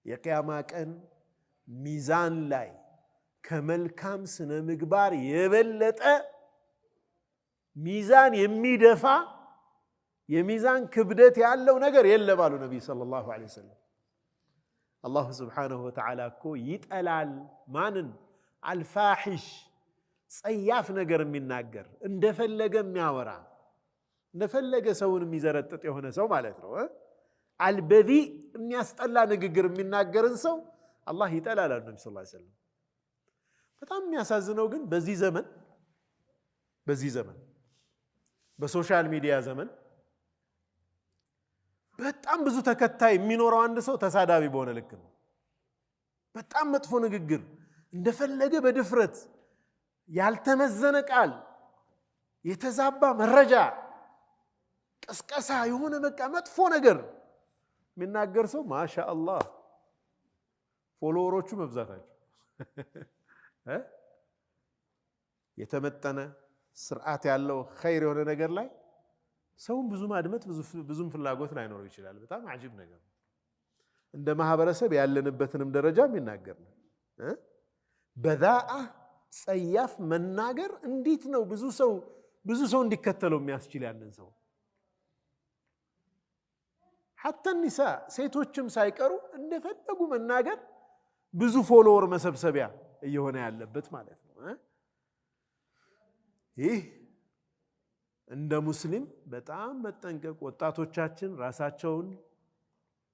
የቅያማ ቀን ሚዛን ላይ ከመልካም ስነ ምግባር የበለጠ ሚዛን የሚደፋ የሚዛን ክብደት ያለው ነገር የለም አሉ ነቢዩ ሰለላሁ ዐለይሂ ወሰለም። አላሁ ስብሓነሁ ወተዓላ እኮ ይጠላል ማንን? አልፋሒሽ ጸያፍ ነገር የሚናገር፣ እንደፈለገ የሚያወራ፣ እንደፈለገ ሰውን የሚዘረጥጥ የሆነ ሰው ማለት ነው። አልበዚ የሚያስጠላ ንግግር የሚናገርን ሰው አላህ ይጠላል አሉ ነቢ ሰለላሁ ዐለይሂ ወሰለም። በጣም የሚያሳዝነው ግን በዚህ ዘመን፣ በ social media ዘመን በጣም ብዙ ተከታይ የሚኖረው አንድ ሰው ተሳዳቢ በሆነ ልክ ነው። በጣም መጥፎ ንግግር፣ እንደፈለገ በድፍረት ያልተመዘነ ቃል፣ የተዛባ መረጃ፣ ቅስቀሳ፣ የሆነ በቃ መጥፎ ነገር የሚናገር ሰው ማሻ አላህ follower ኦቹ መብዛታቸው፣ የተመጠነ ስርዓት ያለው ኸይር የሆነ ነገር ላይ ሰውን ብዙ ማድመጥ ብዙም ፍላጎት ላይኖረው ይችላል። በጣም አጂብ ነገር ነው። እንደ ማህበረሰብ ያለንበትንም ደረጃ የሚናገር ነው። በዛአ ጸያፍ መናገር እንዴት ነው ብዙ ሰው እንዲከተለው የሚያስችል ያንን ሰው? حتى النساء ሴቶችም ሳይቀሩ እንደፈለጉ መናገር ብዙ follower መሰብሰቢያ እየሆነ ያለበት ማለት ነው። ይህ እንደ ሙስሊም በጣም መጠንቀቅ፣ ወጣቶቻችን ራሳቸውን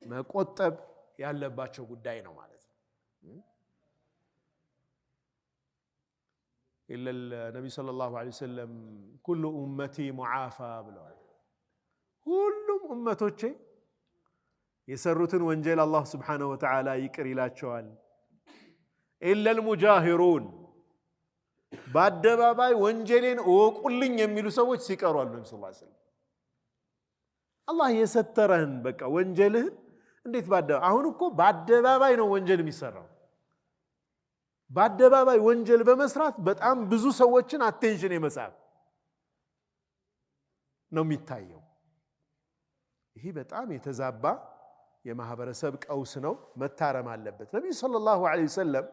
መቆጠብ ያለባቸው ጉዳይ ነው ማለት ነው። ነቢዩ ሰለላሁ ዐለይሂ ወሰለም كل أمتي معافى ብለዋል። ሁሉም ኡመቶቼ የሰሩትን ወንጀል አላህ ስብሓነሁ ወተዓላ ይቅር ይላቸዋል። إلا المجاهرون፣ በአደባባይ ወንጀሌን እወቁልኝ የሚሉ ሰዎች ሲቀሩ አሉ ነቢ ስ ሰለም። አላህ የሰተረህን በቃ ወንጀልህን እንዴት አሁን እኮ በአደባባይ ነው ወንጀል የሚሰራው። በአደባባይ ወንጀል በመስራት በጣም ብዙ ሰዎችን attention የመሳብ ነው የሚታየው። ይህ በጣም የተዛባ የማህበረሰብ ቀውስ ነው፣ መታረም አለበት። ነቢዩ ሰለላሁ ዐለይሂ ወሰለም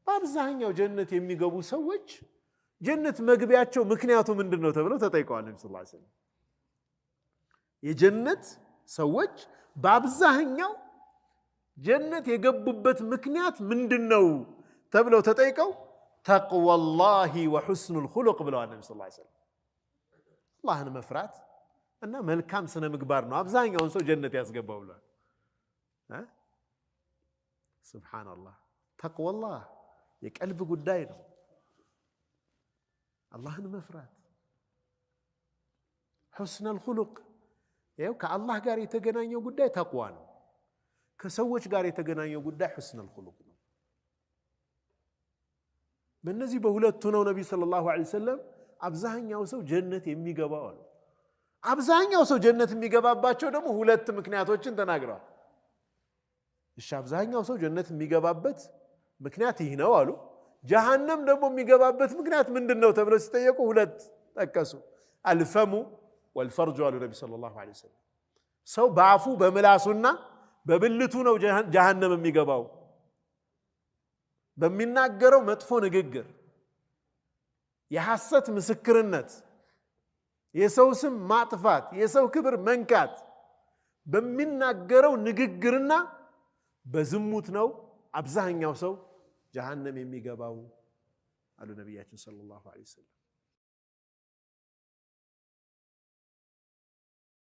በአብዛኛው ጀነት የሚገቡ ሰዎች ጀነት መግቢያቸው ምክንያቱ ምንድን ነው ተብለው ተጠይቀዋል። ነቢ ሰለላሁ ዐለይሂ ወሰለም የጀነት ሰዎች በአብዛኛው ጀነት የገቡበት ምክንያት ምንድን ነው ተብለው ተጠይቀው تقوى الله وحسن الخلق ብለዋል ነቢ ሰለላሁ ዐለይሂ ወሰለም። አላህን መፍራት እና መልካም ስነ ምግባር ነው አብዛኛውን ሰው ጀነት ያስገባው ብለዋል። ሱብሓነላህ፣ ተቅዋላህ የቀልብ ጉዳይ ነው። አላህን መፍራት፣ حسن الخلق፣ ይኸው ከአላህ ጋር የተገናኘው ጉዳይ ተቅዋ ነው። ከሰዎች ጋር የተገናኘው ጉዳይ حسن الخلق ነው። በእነዚህ በሁለቱ ነው ነቢዩ ሰለላሁ ዐለይሂ ወሰለም አብዛኛው ሰው ጀነት የሚገባው አሉ። አብዛኛው ሰው ጀነት የሚገባባቸው ደግሞ ሁለት ምክንያቶችን ተናግረዋል። እሺ፣ አብዛኛው ሰው ጀነት የሚገባበት ምክንያት ይህ ነው አሉ። ጀሃነም ደግሞ የሚገባበት ምክንያት ምንድን ነው ተብለው ሲጠየቁ ሁለት ጠቀሱ። الفم والفرج አሉ ነቢ ሰለላሁ ዐለይሂ ወሰለም። ሰው በአፉ በምላሱና በብልቱ ነው ጀሃነም የሚገባው። በሚናገረው መጥፎ ንግግር፣ የሐሰት ምስክርነት፣ የሰው ስም ማጥፋት፣ የሰው ክብር መንካት፣ በሚናገረው ንግግርና በዝሙት ነው አብዛኛው ሰው ጀሃነም የሚገባው አሉ ነቢያችን ሰለላሁ ዐለይሂ ወሰለም።